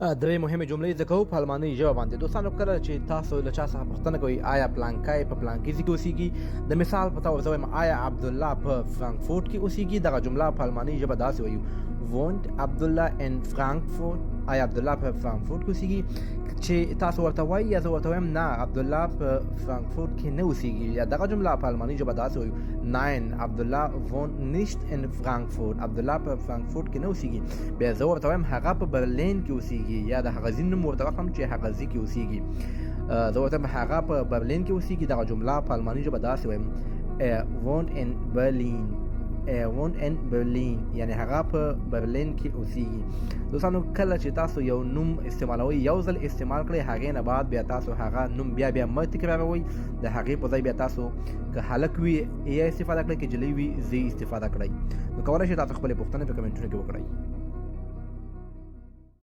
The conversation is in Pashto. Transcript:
درې مهمې جملې زده کوو په المانۍ ژبه باندې. دوستانو، کله چې تاسو له چا څخه پوښتنه کوئ آیا پلانکی په پلانکي ځای کې اوسیږي، د مثال په تور زه وایم آیا عبدالله په فرانکفورت کې اوسیږي، دغه جمله په المانۍ ژبه داسې وایو: wohnt عبدالله in Frankfurt؟ آیا عبدالله په فرانکفورت کې اوسیږي؟ چې تاسو ورته وایي یا زه ورته وایم نه، عبدالله په فرانکفورت کې نه اوسیږي، یا دغه جمله په الماني ژبه داسې وایو: nein، عبدالله wohnt nicht in Frankfurt. عبدالله په فرانکفورت کې نه اوسیږي. بیا زه ورته وایم هغه په برلین کې اوسیږي، یا د هغه ځای نوم ورته واخلم چې هغه ځای کې اوسیږي. زه ورته وایم هغه په برلین کې اوسیږي. دغه جمله په الماني ژبه داسې وایم: er wohnt in Berlin. Er wohnt in Berlin، یعنی هغه په برلین کې اوسیږي. دوستانو، کله چې تاسو یو نوم استعمالوئ، یو ځل استعمال کړئ، هغې نه بعد بیا تاسو هغه نوم بیا بیا مه تکراروئ. د هغې په ځای بیا تاسو که هلک وي er استفاده کړئ، که جلۍ وي sie استفاده کړئ. نو کولی شئ تاسو خپلې پوښتنې په کمنټونو کې وکړئ.